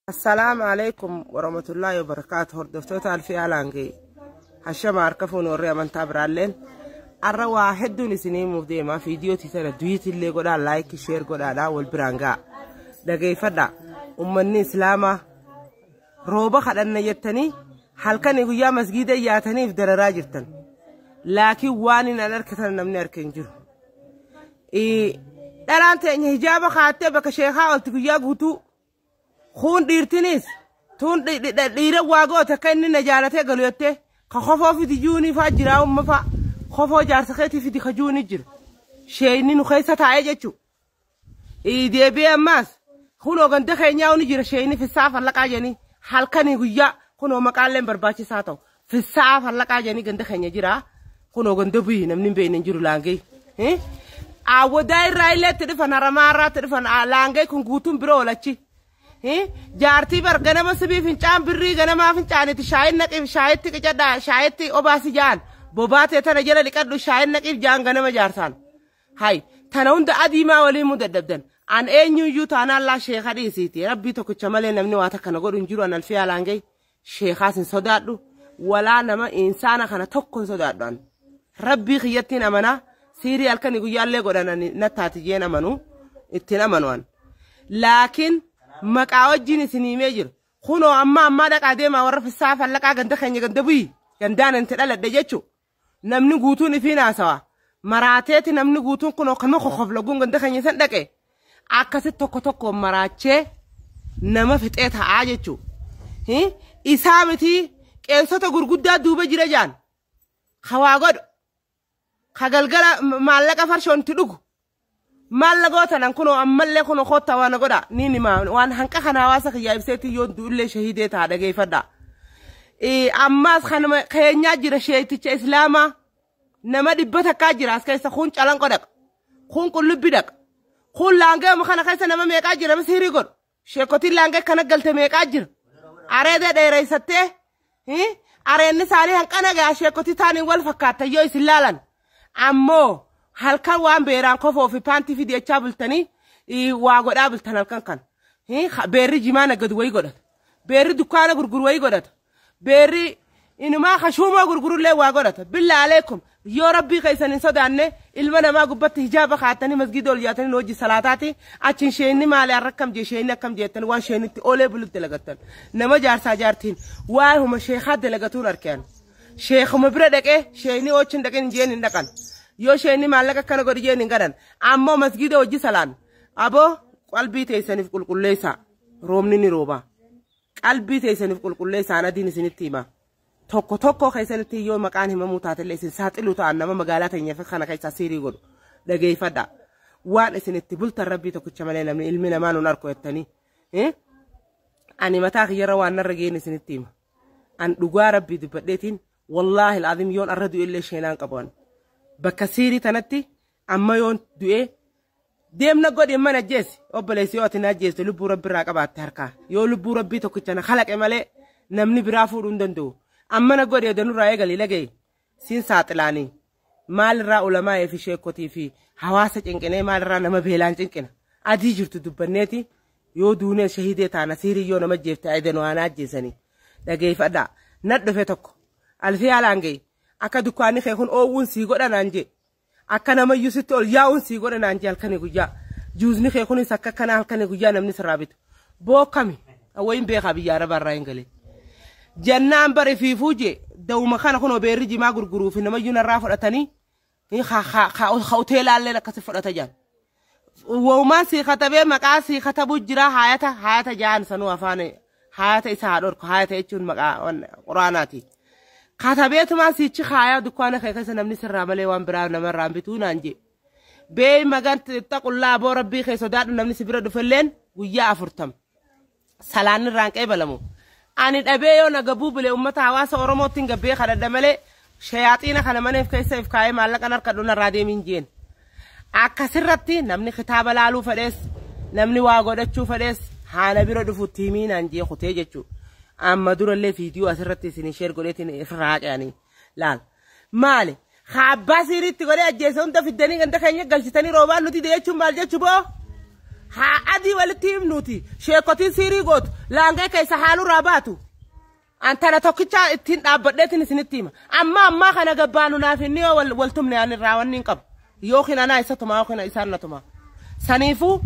Assalaamu alaikum warahmatullaahi wabarakaatu. Hordoftoota Alfii Alaangee, hashama harka fuun. Warri amantaa biraalleen, arra waa hedduun isinii himuuf deema. Viidiyootii tana duyiitillee godhaa, like, share godhaadhaa, wal biraan ga'a. Dhageeffadha, ummanni islaamaa rooba kadhanna jettanii halkanii guyyaa masgiida yaataniif dararaa jirtan, laakiin waan hin arkitan namni harka hin jiru. Dhalaan teenya hijaaba kaattee bakka sheekaa olti guyyaa guutuu. Kun dhiirtinis tun dhiira waa goote akka inni na jaalatee galu jettee ka kofoo fidi juunii faa jira, umma faa kofoo jaarsa keetii fidi ka juunii jira. Sheeyni nu keessa taa'ee jechuu. Deebi'ee ammaas kunoo ganda keenyaa ni jira sheeyni fissaa fallaqaa jedhanii halkanii guyyaa, kunoo maqaalleen barbaachisaa ta'u, fissaa fallaqaa jedhanii ganda keenya jira. Kunoo ganda bu'ii namni hin beekne hin jiru laangee. Awwadaa irraa illee itti dhufan, haramaa irraa itti dhufan, laangee kun guutuun biroo oolachi. Jaartii bar ganama sibii fincaan birrii ganamaa fincaanitti shaayin naqiif, shaayitti qicadhaa, shaayitti obaasi jaan, bobaatee tana jala dhiqadhu, shaayin naqiif jaan ganama jaarsaan. Hay, tana hunda adiimaa waliin mu dadhabdan. An eenyuyyuu taanaan laa sheeka dhiisiiti. Rabbii tokkicha malee namni waa takka na godhu hin jiru. An Alfii Alaangee sheekaas hin sodaadhu. Walaa nama insaana kana tokko hin sodaadhu an. Rabbii kiyyattiin amanaa, siirii halkanii guyyaallee godhan nattaati jeen amanu, ittiin amanu an. Laakiin maqaa wajjin isin himee jiru. Kunoo amma ammaa dhaqaa deemaa warra fissaa fallaqaa ganda keenya, ganda bu'ii gandaan inti dhaladhe jechuun namni guutuun ifiin haasawa. Maraateeti namni guutuun kunoo kama kokoflaguun ganda keenya san dhaqe. Akkasitti tokko tokko maraachee nama fixee ta'aa jechuudha. Isaa miti, qeensota gurguddaa duuba jira jaan. Hawaa godhu. Ka galgala maallaqa farshoon itti dhugu. Maalla gootanan kunoo ammallee kunoo koottaa waan godha ni nima, waan hanqa kana hawaasa kiyyaa ibseetti yoo du'ullee shahidee ta'a, dhageeffadha. Ammaas kanuma keenyaa jira sheeticha islaamaa nama 100 jira as keessa. Kun Calanqo dhaqa, kun Qullubbi dhaqa, kun laangee kana keessa nama meeqaa jira nama sihirii godhu. Sheekotiin laangee kana galte meeqaa jira, areeda dheereessattee areenni isaanii hanqana gaa sheekotii taaniin wal fakkaata yoo isin laalan. Ammoo halkan waan beeraan kofoo fi paantii fidiyachaa bultanii waa godhaa bultan halkan kan. Beerri jimaa nagadu wayii godhata. Beerri dukkaana gurguru wayii godhata. Beerri inumaa kashuumoo gurgurullee waa godhata. Billaa aleekum, yoo rabbii keessan hin sodaanne, ilma namaa gubbatti hijaaba kaatanii masgiida ol yaatanii hojii salaataati achiin sheenni maali, har'a akkam jee, sheenni akkam jeettanii waan sheenitti oolee bulutti dalagattan. Nama jaarsaa jaartiin waa'ee huma sheekaa dalagatuun arkean. Sheekuma bira dhaqee sheeni oochiin dhaqeen jeen hin dhaqan. Yoo sheeni maallaqa akkana godhi jeen hin gadhan. Ammoo masgiida hojii salaan. Aboo, qalbii teessaniif qulqulleessaa. Roobni ni rooba. Qalbii teessaniif qulqulleessaa, adiin isinitti hima. Tokko tokko keessanitti yoo maqaan himamuu taatellee isin saaxiluu ta'an, nama magaalaa teenya kana keessaa siirii godhu. Dhageeffadha. Waan isinitti bultan rabbii tokkicha malee namni ilmi namaa nun arku jettanii. Ani mataa kiyyarra waan narra geenye isinitti hima. An dhugaa rabbii dubbadheetiin, wallaahi alazim, yoon arra du'ellee sheenaan qabu. Bakka siirii tanatti amma yoon du'ee deemna godhi mana ajjeesi, obboleessi, yoo ati na ajjeeste lubbuu rabbi irraa qabaatte harkaa, yoo lubbuu rabbii tokkicha na kalaqe malee namni biraa fuudhuu hin danda'u. Amma na godhi edanurraa eegalii lagee siin saaxilaanii maalirraa ulamaa fi sheekotii fi hawaasa cinqinee, maalirraa nama beelaan cinqina? Adii jirtu dubbanneeti yoo duunee shahidee taana. Siirii yoo nama jeefte ayidan waan ajjeesanii, dhageeffadhaa. Na dhufe tokko, Alfii haalaan ga'e, akka dukkaanni kee kun oowwuun sii godha naan jee, akka namayyuu sitti ol yaa'uun sii godha naan jee. Halkanii guyyaa juuzni kee kunis akka kanaa halkanii guyyaa namni sirraa bitu bookkami wayin beekaa biyya arabaarraa hin galee jannaan bare fiifuu jee. Da'uma kana kunoo beerri jimaa gurguruu fi namayyuu narraa fudhatanii hoteelaallee akkasi fudhata jaan. Waumaan sii katabee maqaa sii katabuu jira, haayata haayata jaan sanuu afaan haayata isa haa dhorku. Haayata jechuun maqaa quraanaati. Katabeetumaan siichi haayaa dukkaana kee keessa namni sirraa malee waan biraa namarraa bituu naan jee. Bee magan taqullaa, boo rabbii kee sodaadhu, namni si bira dhufelleen guyyaa 40. Salaan irraan qeebalamu. Ani dhabee yoo na gabuu bule uummata hawaasa Oromootiin gabbee kadhadha malee shayaaxiina kana maneef keessa if kaayee maallaqan harka narraa deemin jeen. Akkasirratti namni kitaaba laaluu fedhees, namni waa godhachuu fedhees, haana bira dhufutti himii naan jee kutee jechuudha. Amma durallee viidiyoo asirratti isin share godheetiin ifirraa haqanii laal. Maali? Haa, abbaa siiriitti godhee ajjeese hunda fiddanii ganda keenya galchitanii roobaan nuti jechuun maal jechuu boo? Haa adii walitti himnuuti. Sheekotiin siirii gootu laangee keessa haalurraa baatu. Antana tokkicha ittiin dhaabbadheetiin isinitti hima. Amma ammaa kana gabbaanu naaf inni yoo wal tumne ani irraa wanni hin qabu. Yookiin anaa isa tumaa yookiin isaan na tumaa. Saniifuu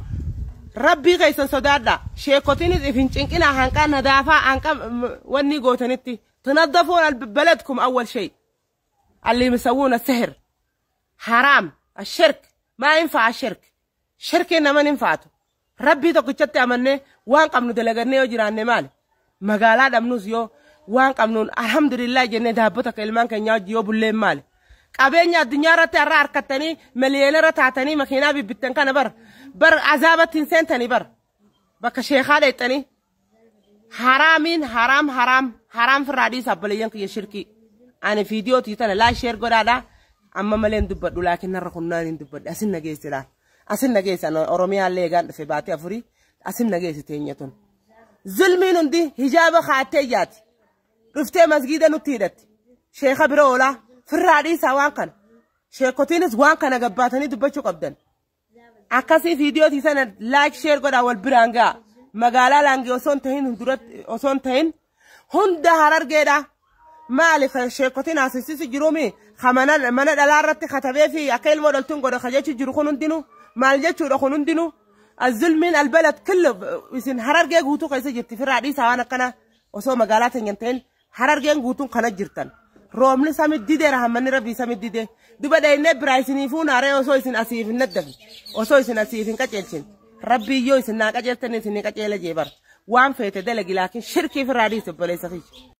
rabbii keessan sodaadha. Sheekotiinis if hin cinqinaa hanqaa nadaafaa hanqa wanni gootanitti. تنظفون بلدكم أول شيء. اللي يسوون السحر حرام، الشرك ما ينفع. الشرك شرك إنما ينفعته ربي tokkichatti amannee waan qabnu dalagannee yoo jiraanne maali magaalaa dhabnus yoo waan qabnuun alhamdulillah jennee daabbota akka ilmaan keenyaa hojii yoo bulleen maali qabeenya addunyaa irratti har'a harkattanii miliyoonarra taatanii makiinaa bibbittan kana bar bar azaabatti hin seentanii bar bakka sheekaa dheexxanii haraamiin haraam haraam haraam firraa dhiisa. Obboleeyyan kiyya, shirkii ani viidiyoo tana laa share godhaadha. Amma malee hin dubbadhu, laakiin narra kunnaan hin dubbadhu. Asin nageessi laal, asin nageessi. Oromiyaallee eegaan dhufe baatee afurii asin nageessi teenya tun. Zulmiin hundi hijaaba kaattee yaati dhuftee masgiida nutti hidhatti sheeka bira oolaa. Firraa dhiisaa waan kana. Sheekotiinis waan kana gabbaatanii dubbachuu qabdan. Akkasii viidiyoo sana like share godhaa wal biraan ga'a. Magaalaa Laangee osoo hin tahin duratti osoo hin tahin hunda Harargeedha. Maali sheekotiin haasofsiisu jiruumi mana mana dhalaa irratti katabee fi akka ilmoo dhaltuun godha ka jechu jiru kun hundinuu maal jechuudha? Kun hundinuu zulmiin albalad kullu isin Harargee guutuu keessa jirti. Firraa dhiisaa waan akkana. Osoo magaalaa teenya hin ta'in Harargeen guutuun kana jirtan. Roobni samit dideera, hammanni rabbii samit didee duba dhaynee biraa isiniifuu naaree osoo isin asiif hin naddafi osoo isin asiif hin qaceelchin rabbii yoo isin naa qaceeltan isin qaceela jee bar waan feete dalagi, laakiin shirkii firraa dhiisi obboleessa kiyya.